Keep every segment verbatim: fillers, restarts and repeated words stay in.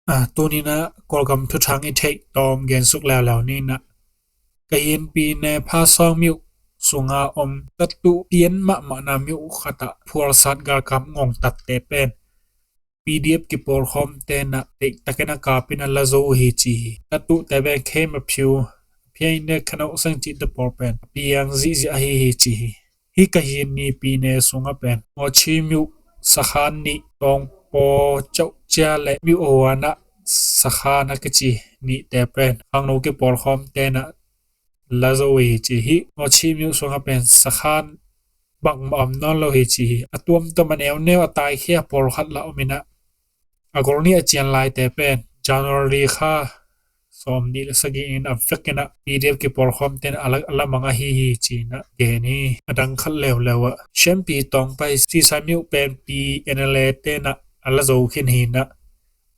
Ah, tuni-in ah Kawlgam thuthang i theih tawm gensuk leuleu ni-in ah, Kayin pyine Phasaung myo sunga om tatu pian mahmahna myo khat ah phualsat galkap ngongtatte pen P D F kipawlkhawmte in ah deihtakin a kapin a la zo uh hi ci hi. Tatu te pen Khe Maphiu, Phaine Khanok Seng cihte pawl pen piang zihziah ahi hi ci hi. Hih Kayin ni pyine sungah pen Mawchi myo sakhan nih, Tawngpaw, Cauhcia le myo a huan ah sakhan a kici nihte pen khangno kipawlkhawmte in ah la zo uh hi ci hi. Mawchi myo sungah pen sakhan bangmah om nawn lo hi ci hi. A tuamtuam a neuneu a taikhia pawlkhat lah om in ah, a golnih a cian laite pen January kha sawmnih le sagih in a vekin ah P D F kipawlkhawmte in ah a la, a la mang ahi hi ci-in ah gen hi. A dang khat leuleu ah Shanpi Tawngpai Sisai myo pen P N L A te in ah a la zo khin hi-in ah,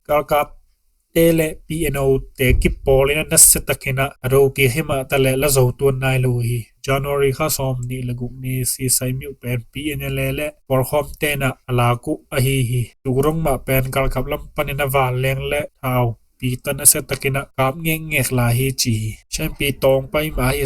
galkapte le P N O te kipawl in ah nasiatakin ah a do kik hi mah ta leh la zo tuan nai lo hi. January kha sawmnih le guk ni Sisai myo pen P N L A le pawlkhawmte in ah a lak uh ahi hi. Tuk dong mah pen galkap lam panin a vanleng le thau pi tawh nasiatakin ah kap ngekngek lai hi ci hi. Shanpi Tawngpai mah hi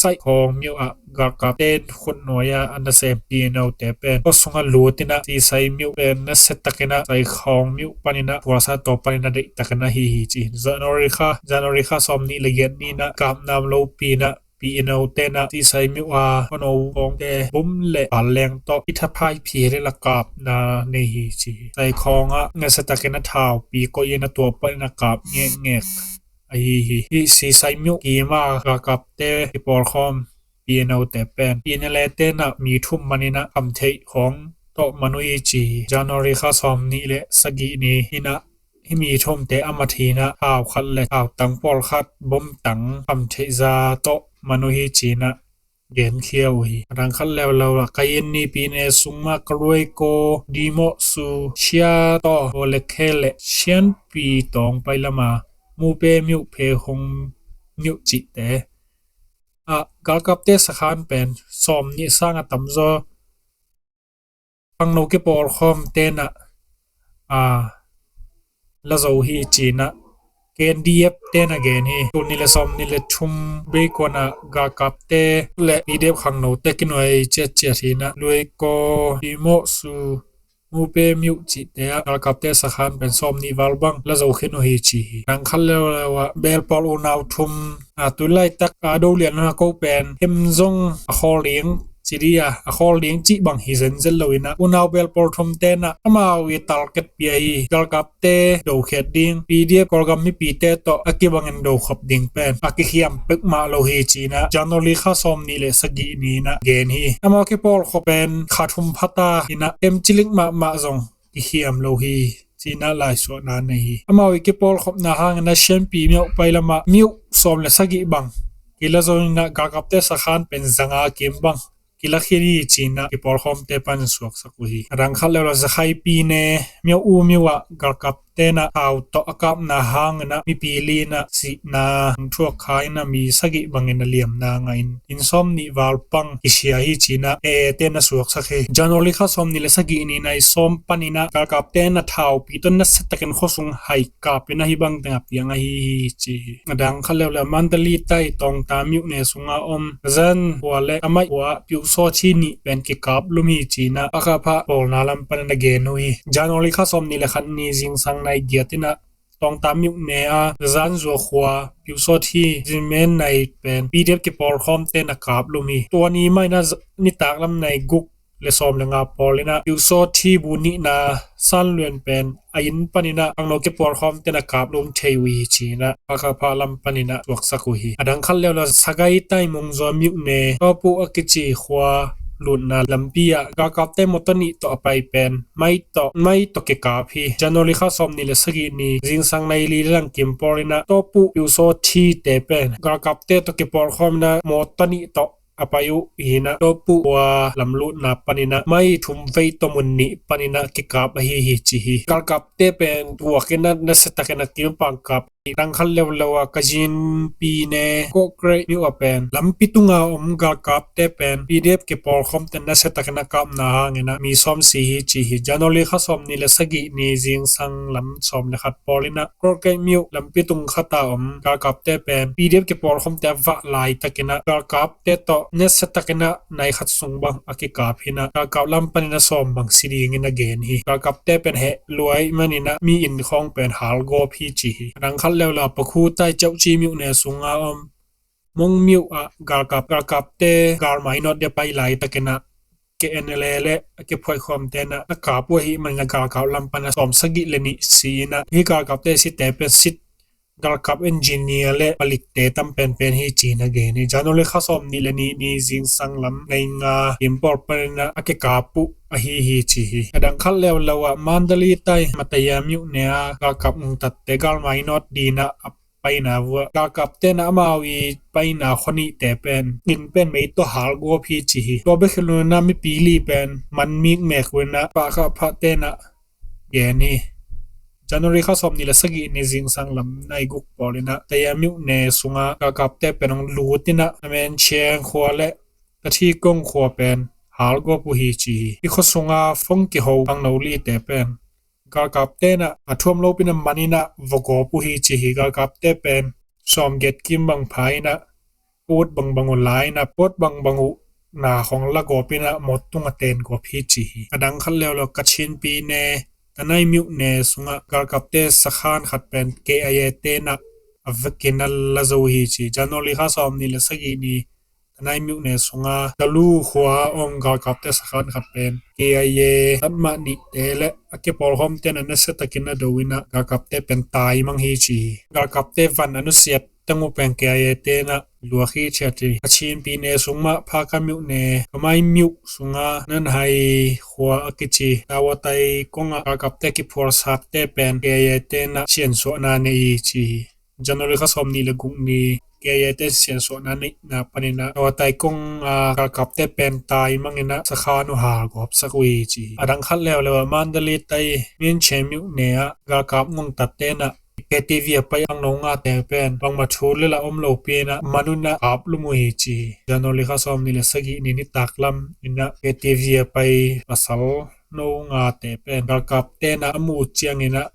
Saikhawng myo ah galkapte in khutnuai a a nasem P N O te pen khuasung ah lut in ah Sisai myo pen nasiatakin ah Saikhawng myo panin ah phualsat tawh panin a deihtakin ahi hi ci hi. January kha, January kha sawmnih le giat ni-in ah kap nam lopi-in ah P N O te in ah Sisai myo a khuano khawngte bum le vanleng tawh i thaphai phir in a kapna nei hi ci hi. Saikhawng ah nasiatakin a thau pi koih in a tua panin a kap ngekngek ahi hi. Hih Sisai myo kim a galkapte kipawlkhawm P N O te pen P N L A te in ah mi thum man in ah khamtheih khawng tawh man uh hi ci hi. January kha sawmnih le sagih ni-in ah hih mi thumte a mat hi-in ah thau khat le thau tang pawlkhat bom tang khamtheih za tawh man uh hi ci-in ah genkhia uh hi. A dang khat leuleu ah Kayin ni pyine sung mah Kaluaikaw, Dimawhsu, Siataw, Hawlekhe le Shanpi Tawngpai lam a Mupe myo, Phehong myo cihte ah galkapte sakhan pen sawmnih sang a tamzaw khangno kipawlkhawmte in ah a la zo hi ci-in ah K N D F te in a gen hi. Tul nih le sawmnih le thum beikuan ah galkapte le P D F khangnote kinuai ciatciat hi-in ah Kaluaikaw, Dimawhsu, Mupe myo cihte ah galkapte sakhan pen sawmnih val bang la zo khin uh hi ci hi. A dang khat leuleu ah belpawl unau thum, a, tu laitak a do lian a ko pen hem zong a khawl ding ci di a, a khawl ding cih bang hi zenzen lo-in ah unau belpawl thumte in ah amau i target pia hi. Galkapte dokhiat ding, P D F Kawlgam mipite tawh a kibangin dokhop ding pen a kikhiam pek mah lo hi ci-in ah January kha sawmnih le sagih ni-in ah gen hi. Amau kipawlkhop pen kha thum phata in ah hem cilik mahmah zong kikhiam lo hi ci-in ah laisuahna nei hi. Amau i kipawlkhopna hangin ah Shanpi myo pai lam ah myo sawm le sagih bang kila zo-in ah galkapte sakhan pen zanga kim bang kila khin hi ci-in ah kipawlkhawmte panin suaksak uh hi. A dang khat leuleu ah Zakhai pyine Myo-U myo ah galkapte in ah thau tawh a kapna hangin ah mipi li in ah sihna thuak kha in ah mi sagih bangin a liamna ngah in inn sawmnih val pang kisia hi ci-in ah A A te in a suaksak hi. January kha sawmnih le sagih ni-in ah i sawm panin ah galkapte in ah thau pi tawh nasiatakin khuasung hai kapin ah hih bang teng a piang ahi hi ci hi. A dang khat leuleu ah Mandalay tai Tawngta myo ne sunga om Zan khua le Amai khua ah Pyusawthi nih pen kikap lum hi ci-in ah Hakha Pha pawlna lam panin a gen uh hi. January kha sawmnih le khat ni zingsang nai giat in ah Tawngta myo ne a Zan Zua khua Pyusawthi zinmen nai pen P D F kipawlkhawmte in a kap lum hi. Tua ni mah in ah nitak lam nai guk le sawm le nga pawl in ah Pyusawthi bu nihna San Luen pen a inn panin ah khangno kipawlkhawmte in a kap lum thei uh hi ci-in ah Hakha Pha lam panin ah suaksak uh hi. A dang khat leuleu ah Sagaing tai Mungzaw myo ne Tawpu a kici khua lutna lampi ah galkapte mawtaw nih tawh a pai pen mai tawh, mai tawh kikap hi. January kha sawmnih le sagih ni zingsang nai li le lang kim pawl in ah Tawpu Pyusawthi te pen galkapte tawh kipawlkhawm in ah mawtaw nih tawh a pai uh hi-in ah Tawpu khua lamlutna panin ah mai thum vei tawh mun nih panin ah kikap ahi hi ci hi. Galkapte pen tuak in ah nasiatakin a kimpang kap Dang khat leuleu ah Kachin pyine Kawhkrek myo ah pen lampi tunga om galkapte pen P D F kipawlkhawmte nasiatakin a kapna hangin ah mi sawm si hi ci hi. January kha sawm nih le sagih ni zingsang lam sawm le khat pawl in ah Kawhkrek myo lampi tung khat a om galkapte pen P D F kipawlkhawmte a vah laitakin ah galkapte tawh nasiatakin ah nai khat sung bang a kikap hi in ah galkap lam panin a sawm bang si dingin a gen hi. Galkapte pen heh lua ahih manin ah mi inn khawng pen halgawp hi ci hi. Dang khat leuleu ah Pakhutai Chawhchi myo ne sunga om Mong myo ah galkap galkapte galmai nawt dia pai laitakin ah K N L A le a kiphuaikhawmte in ah a kap uh ahih manin ah galkap lam pan a sawm sagih le nih si in ah hih galkapte site pen sit galkap engineer le palikte tam penpen hi ci-in a gen hi. January kha sawm nih le nih ni zingsang lam nai nga kim pawl panin ah a kikap uh ahi hi ci hi. A dang khat leuleu ah Mandalay tai Mataya myo ne a galkap ngongtatte galmai nawt dingin ah a paina vuah galkapte in ah amau i paina khua nihte pen inn pen mei tawh halgawp hi ci hi. Tua bek hi lo in ah mipi li pen man mikmek uh in ah pahkah phahte in ah gen hi. January kha sawm nih le sagih ni zingsang lam nai guk pawl in ah Mataya myo ne sunga galkapte pen hong lut in ah a Mencheng khua le a Thikong khua pen halgawp uh hi ci hi. Hih khua sunga phone kiho khangno lite pen galkapte in ah a thuam lopi in ah man in ah va gawp uh hi ci hi. Galkapte pen sawm giat kim bang pha in ah put bangbang uh la in ah put bangbang uh na khawng la gawp in ah mawt tung a ten gawp hi ci hi. A dang khat leuleu Kachin pyine Tanai myo ne sungah galkapte sakhan khat pen K I A te in ah a vekin a la zo hi ci. January kha sawm nih le sagih ni Tanai myo ne sunga Talu khua a om galkapte sakhan khat pen K I A tatmah nihte le a kipawlkhawmte in ah nasiatakin a do in ah galkapte pen taimang hi ci hi. Galkapte van a nusiat teng uh pen K I A te in ah luak hi ciat hi. Kachin pyine sung mah Phaka myo ne Kamai myo sunga Nanhai khua a kici Tawatai kongah galkapte kiphualsatte pen K I A te in ah siansuahna nei hi ci hi. January kha sawm nih le guk ni K I A te siansuahna neihna panin ah Tawatai kong a galkapte pen taimang in ah sakhan uh halgawp sak uh hi ci hi. A dang khat leuleu ah Mandalay tai Minche myo ne ah galkap ngongtatte in ah K T V a pai a no ngate pen bangmah thu le la om lopi in ah man un ah kap lum uh hi ci hi. January kha sawm nih le sagih ni nitak lam in ah K T V a pai pasal no ngate pen galkapte in ah a muh ciangin ah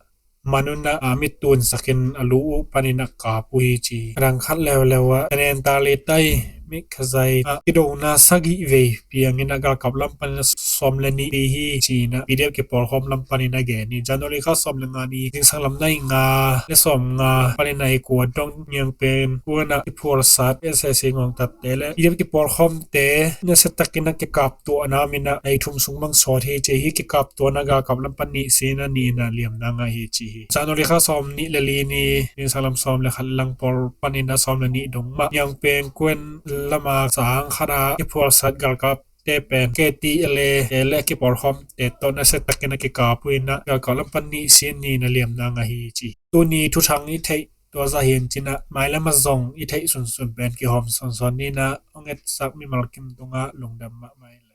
man un ah a mittun sakin a lu uh panin ah kap uh hi ci hi. A dang khat leuleu ah Tanentali tai Mikhazai ah kidona sagih vei piangin ah galkap lam panin ah sawm le nih hi ci-in ah P D F kipawlkhawm lam panin a gen hi. January kha sawm le nga ni zingsang lam nai nga le sawm nga panin ah i kua dong Niangpen kuan ah kiphualsat S A C ngongtatte le P D F kipawlkhawmte nasiatakin a kikaptuahna min ah nai thum sung bang sawt hi ci hi. Kikaptuahna galkap lam pan nih sin a nih in ah liamna ngah hi ci hi. January kha sawm nih le li ni zingsang lam sawm le khat lang pawl panin ah sawm le nih dong mah Niangpen kuan lama sang khat ah kiphualsat galkapte pen K T L A te le kipawlkhawmte tawh nasiatakin a kikap uh in ah galkap lam pan nih sin ni in ah liamna ngah hi ci hi. Tuni thuthang i theih tua zah hi in cin ah mailam a zong i theih sunsun pen kihawm sawnsawn ni in ah hong etsak mimal kim tungah lungdam mahmah hi.